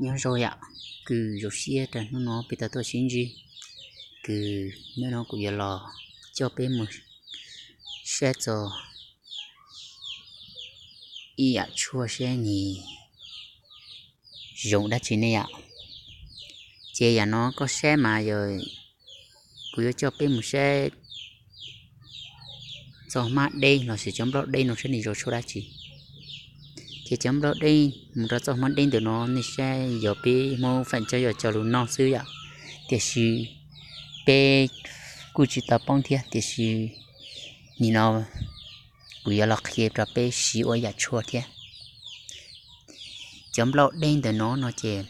Nyob zoo yom, kws zoo siab rau hnub no peb tau tuaj sib ntsib. Kws hnub no kuv yuav los coj peb mus saib txog ib yam tshuaj seb nws zoo dab tsi ne yom. Ces yam no koj saib mas yog kuv yuav coj peb mus saib txoj hmab deb lossis cov nplooj deb no seb nws zoo tshuaj dab tsi. Ces cov nplooj deb mus rau txoj hmab deb ntawm no nej saib yog peb Hmoob feem coob yuav cog lug noj xwb yom. Tiam sis peb kuj tsis tau paub thiab, tiam sis nim no kuv yuav los qhia rau peb siv ua yam tshuaj thiab. Cov nplooj deb ntawm no no ces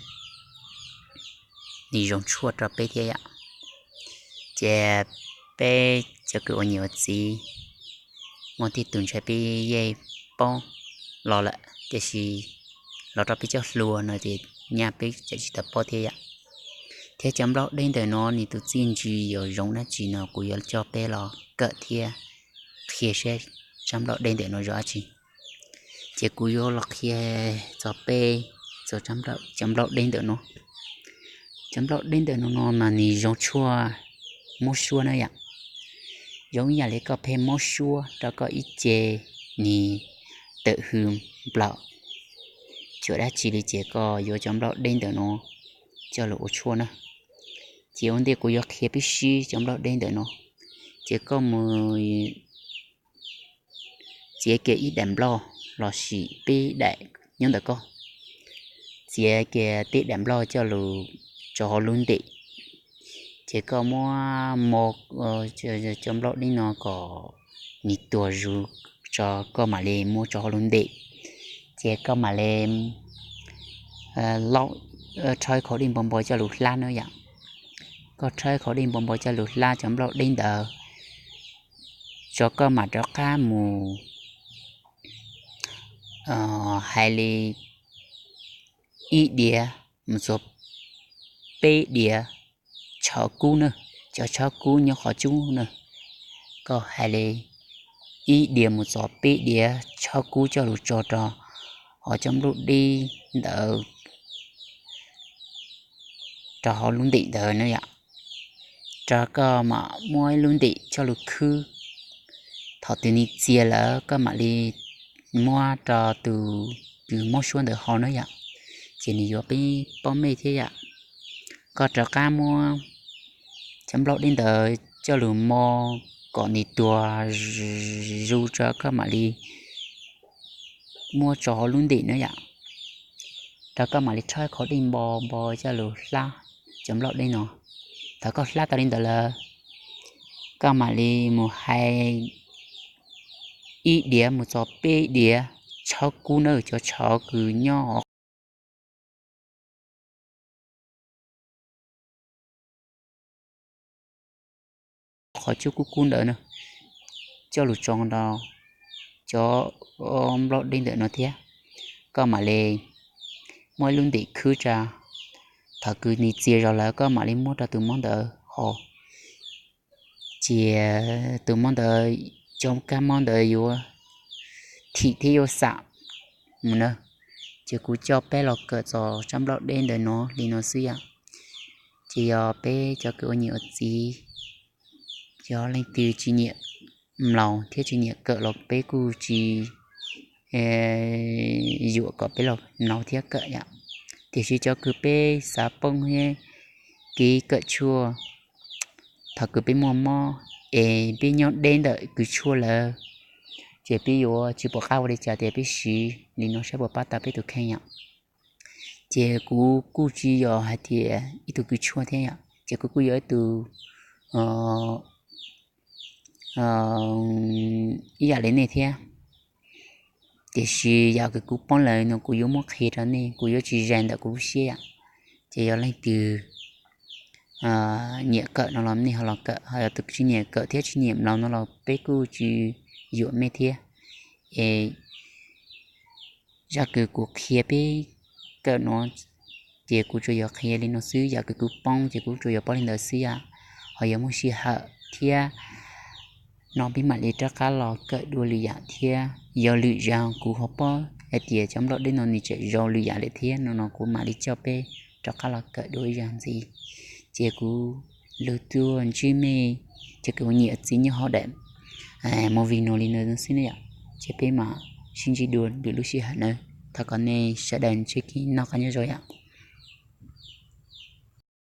nws zoo tshuaj rau peb thiab yom. Ces peb cov kws ua niam ua txiv muaj tej tus ntshai peb yeej paub los lawm, tiam sis los rau peb cov hluas no ces nyaj peb tseem tsis tau paub thiab yom. Thiab cov nplooj deb ntawm no nws tus txiaj ntsig yog zoo dab tsi no kuv yuav coj peb los kawm thiab qhia seb tsab nplooj deb ntawm no zoo dab tsi. Ces kuv yuav los qhia txog peb txog cov nplooj deb ntawm no. Cov nplooj deb ntawm no no mas nws zoo tshuaj mob suab na yom. Zoo ib yam li koj pheej mob suab rau koj ib ce, nws tawm hws nplaum cuam dab tsi li ces koj yuav cov nplooj deb ntawm no coj los ua tshuaj na. Ces ua ntej kuv yuav qhia peb siv cov nplooj deb ntawm no, ces koj mus txiav kiag ib daim nplog lossis peb daim nyob ntawm koj, txiav kiag peb daim nplog coj los tso hauv lub ntim. Ces koj muab mo cov nplooj deb no kom nws tuag zus tso, koj mam li muab tso hauv lub ntim. Ces koj mam li rhaub ib qho dej npau npau coj lug hlab na yom. Koj rhaub ib qho dej npau npau coj lug hlab cov nplooj deb ntawd tso, koj mam rov qab mus hais li ib diav mus txog peb diav tshauv kub na, cov tshauv kub nyob qhov cub na. Koj hais li ib diav mus txog peb diav tshauv kub coj lug tso rau hauv cov nplooj deb ntawd, rau hauv lub ntim ntawd na yom. Rau koj mam muab ib lub ntim coj lug khwb. Thaum twg nws txias lawm koj mam li muab rau tus kws mob suab ntawd haus na yom, ces nws yuav pib pob mej thiab yom. Koj rov qab muab cov nplooj deb ntawd coj lug mo kom nws tuag zus tso, koj mam li muab tso hauv lub ntim na yom. Rau koj mam li rhaub ib qho dej npau npau coj lug hlab cov nplooj deb no. Thaum koj hlab tau li ntawd lawm, koj mam li mus hais ib diav mus txog peb diav tshauv kub na, cov tshauv kws nyob qhov cub kub kub ntawd na, coj lug tso rau cov nplooj deb ntawm no thiab. Koj mam li muab ib lub ntim khwb tso. Thaum kws nws txias zog lawm koj mam li muab rau tus mob ntawd haus, ces tus mob ntawd, cov kab mob ntawd yuav thim thiab yuav xam mus na. Ces kuv coj peb los kawm txog tsab nplooj deb ntawm no li no xwb yom. Ces yog peb cov kws ua niam ua txiv, yog leej twg tsis nyiam mloog thiab tsis nyiam kawm los peb kuj tsis yuam kom peb los mloog thiab kawm yom. Tiam sis cov kws peb xav poob thiab kev kawm tshuaj, thaum kws peb muaj mob es peb nyob deb ntawm kws tshuaj lawm, ces peb yuav tsis pom qab ua li cas tias peb siv li no saib puas pab tau peb tus kheej yom. Ces kuv kuj tsis yog hais tias ib tug kws tshuaj thiab yom, ces kuv kuj yog ib tug ib yam li nej thiab. Tiam sis yam kws kuv poob lawm no kuv yuav muab qhia rau nej, kuv yuav tsis zais ntawm kuv lub siab yom. Ces yog leej twg nyiam kawm no los nej ho los kawm, ho yog tus tsis nyiam kawm thiab tsis nyiam mloog no los peb kuj tsis yuam mej thiab. Es zaj kws kuv qhia peb kawm no, ces kuv tsuas yog qhia li no xwb, yam kws kuv poob ces kuv tsuas yog poob li ntawd xwb yom. Ho yog muaj sij hawm thiab no peb mam li rov qab los kawm dua lwm yam thiab. Yog lwm zaus kuv ho paub hais tias cov nplooj dej no nws tseem zoo lwm yam lawm thiab no no kuv mam li coj peb rov qab los kawm dua ib zaug ntxiv. Ces kuv lug tuaj ntsib mej cov kwv nyiam txiv nyob hauv daim movie no li no xwb na yom. Ces peb mam sib ntsib dua lwm lub sij hawm nawb. Thov kom nej sawv daws ntsib kev noj qab nyob zoo yom.